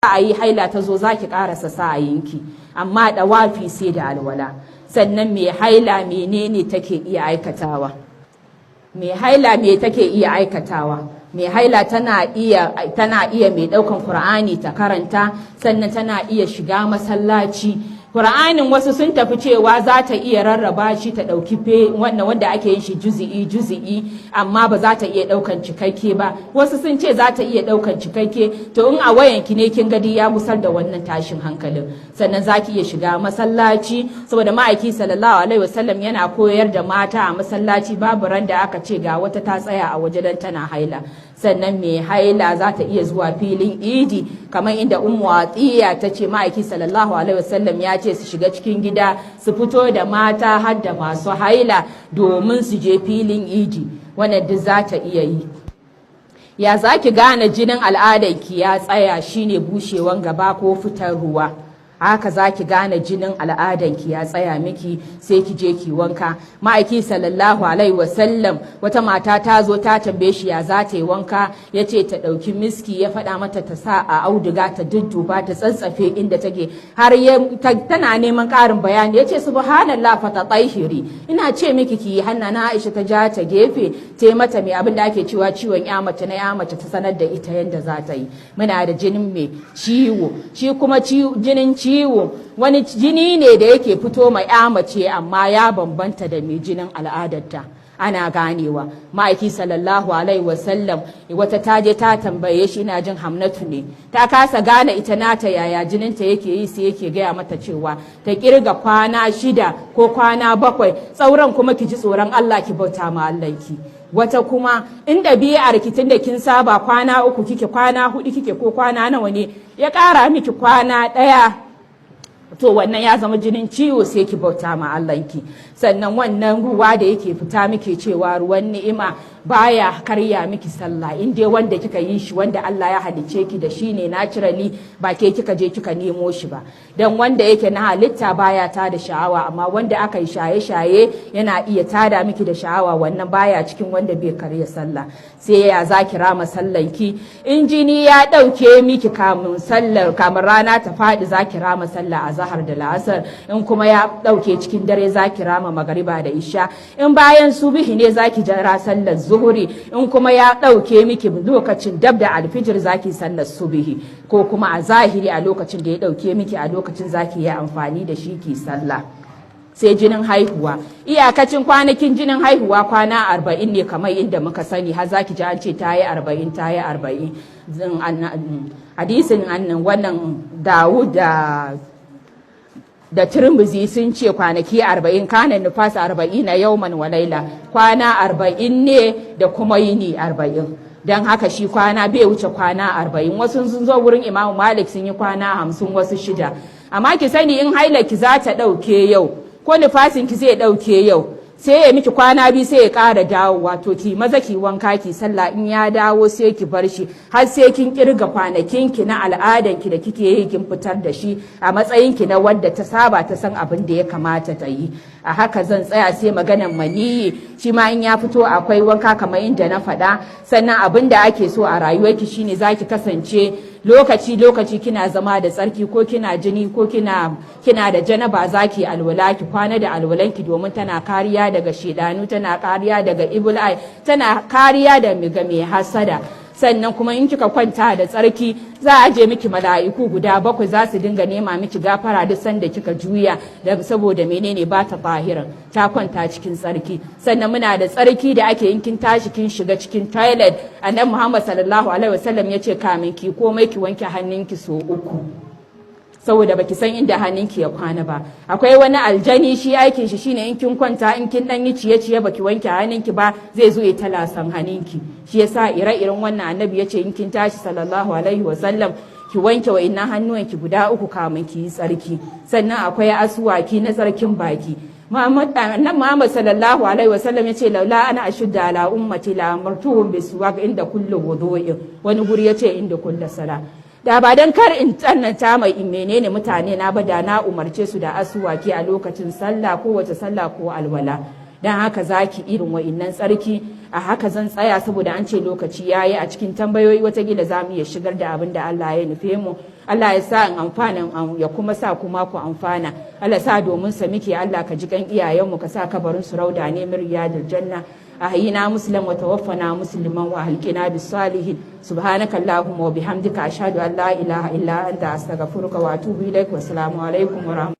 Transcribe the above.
A yi haila ta zo, za ki karasa sa'ayinki, amma ɗawafi sai da alwala. Sannan mai haila menene take iya aikatawa? Mai haila me take iya aikatawa? Mai haila tana iya mai ɗaukan Qur'ani ta karanta, sannan tana iya shiga masallaci. Qur'anin, wasu sun tafi cewa za ta iya rarraba shi, ta ɗauki fe wannan wanda ake yin shi juzi'i juzi'i, amma ba za ta iya ɗaukan cikakke ba. Wasu sun ce za ta iya ɗaukan cikakke. To, in a wayanki ne, kin gadi ya gusar da wannan tashin hankalin. Sannan za ki iya shiga masallaci, saboda Ma'aiki sallallahu alaihi wasallam yana koyar da mata a masallaci, babu ran da aka ce ga wata ta tsaya a waje dan tana haila. Sannan mai haila za ta iya zuwa filin Idi, kamar inda Ummu Atiya ta ce Ma'aiki sallallahu alaihi wasallam ya ce su shiga cikin gida, su fito da mata har da masu haila domin su je filin Idi. Wannan duk za ta iya yi. Ya za ki gane jinin al'adarki ya tsaya? Shine bushewan gaba ko fitar ruwa. Haka za ki gane jinin al'adanki ya tsaya miki, sai ki je ki wanka. Ma'aiki sallallahu alaihi wasallam, wata mata ta zo ta tambaye shi ya za ta yi wanka. Ya ce ta ɗauki miski, ya faɗa mata ta sa a auduga, ta dudduba, ta tsatsafe inda take, har tana neman ƙarin bayani. Ya ce, "Subhanallah, fa tatahhari, ina ce miki ki yi." Hanna na Aisha ta ja ta gefe, ta yi mata mai abin da ake cewa ciwon ya mace na ya mace, ta sanar da ita yadda za ta yi. Muna da jinin mai ciwo. Shi kuma jinin ciwo wani jini ne da yake fito ma ya mace, amma ya bambanta da mai jinin al'adarta, ana ganewa. Ma'aiki sallallahu alaihi wasallam, wata ta je ta tambaye shi, ina jin Hamnatu ne, ta kasa gane ita nata yaya jininta yake yi, sai yake gaya mata cewa ta kirga kwana 6 ko kwana 7, tsauran kuma ki ji tsoron Allah, ki bauta ma Allahnki. Wata kuma in ɗabi'ar ki, tunda kin saba kwana 3 kike, kwana 4 kike, ko kwana nawa ne, ya ƙara miki kwana 1, to wannan ya zama jinin ciwo, sai ki bauta ma Allahnki. Sannan wannan ruwa da yake fita muke cewa ruwan ni'ima baya karya miki sallah, in dai wanda kika yi shi, wanda Allah ya halicce ki da shi ne naturally, ba ke kika je kika nemo shi ba. Dan wanda yake na halitta baya ta da sha'awa, amma wanda aka yi shaye-shaye yana iya tada miki da sha'awa. Wannan baya cikin wanda bai karya sallah. Sai ya za ki rama sallanki? In jini ya ɗauke miki kamun sallar, kamun rana ta faɗi, za ki rama sallah azahar da la'asar. In kuma ya ɗauke cikin dare, za ki rama magariba da isha. In bayan subihi ne, za ki jira sallar zuhuri. In kuma ya ɗauke miki lokacin dab da alfijir, za ki sallar subihi, ko kuma a zahiri a lokacin da ya ɗauke miki, a lokacin za ki yi amfani da shi ki sallah. Sai jinin haihuwa. Iyakacin kwanakin jinin haihuwa kwana 40 ne, kamar inda muka sani, har za ki ji an ce ta yi 40, ta yi 40. Hadisin wannan Dawud da Turmuzi sun ce kwanaki 40. Kana nufas 40 yauman wa laila, kwana 40 ne da kuma yini 40. Don haka shi kwana bai wuce kwana 40. Wasu sun zo wurin Imamu Malik sun yi kwana 50, wasu 6. Amma ki sani, in haila ki za ta ɗauke yau, ko nufasin ki zai ɗauke yau, sai ya miki kwana 2, sai ya ƙara dawowa, to ki maza ki wanka ki sallah. In ya dawo, sai ki bar shi har sai kin kirga kwanakin ki na al'adan ki da kike yi, kin fitar da shi a matsayin ki na wadda ta saba, ta san abin da ya kamata ta yi. A haka zan tsaya. Sai maganan maniyi, shi ma in ya fito akwai wanka, kamar inda na faɗa. Sannan abin da ake so a rayuwarki shine zaki kasance lokaci lokaci kina zama da tsarki. Ko kina jini, ko kina da janaba, zaki alwala, ki kwana da alwalanki, domin tana kariya daga shedanu, tana kariya daga evil eye, tana kariya daga mai hasada. Sannan kuma in kika kwanta da tsarki, za a aje miki mala'iku guda bakwai, za su dinga nema miki gafara duk sanda kika juya. Da saboda menene? Ba ta tahiran, ta kwanta cikin tsarki. Sannan muna da tsarki da ake yin kin tashi kin shiga cikin toilet. Annabi Muhammad sallallahu alaihi wasallam ya ce kamin ki komai, ki wanke hannunki so uku, saboda baki san inda hannunki ya kwana ba. Akwai wani aljani, shi aikin shi shine in kin kwanta, in kin dan yi ciye-ciye baki wanke hannunki ba, zai zo ya talasan hannunki. Shi yasa ire-iren wannan Annabi ya ce in kin tashi sallallahu alaihi wasallam, ki wanke wa'innan hannuwanki guda uku kamun ki yi tsarki. Sannan akwai asuwaki na tsarkin baki. Nan Muhammad sallallahu alaihi wasallam ya ce, "Laula an ashudda ala ummati la amartuhum bisuwak inda kullu wudu'in." Wani guri ya ce inda kullu sala. Da ba dan kar in tsananta mai menene mutane na ba, da na umarce su da asuwaki a lokacin sallah, kowace sallah ko alwala. Dan haka zaki irin wa'innan tsarki. A haka zan tsaya, saboda an ce lokaci yayi. A cikin tambayoyi watakila za mu iya shigar da abin da Allah ya nufe mu. Allah ya sa in amfana ya kuma sa kuma ku amfana. Allah sa domin sa muke. Allah ka ji kan iyayenmu, ka sa kabarin su rauda ne min riyadil janna. أحينا مسلما وتوفنا مسلما وألحقنا بالصالحين. سبحانك اللهم وبحمدك، أشهد أن لا إله إلا أنت، أستغفرك وأتوب إليك، والسلام عليكم ورحمة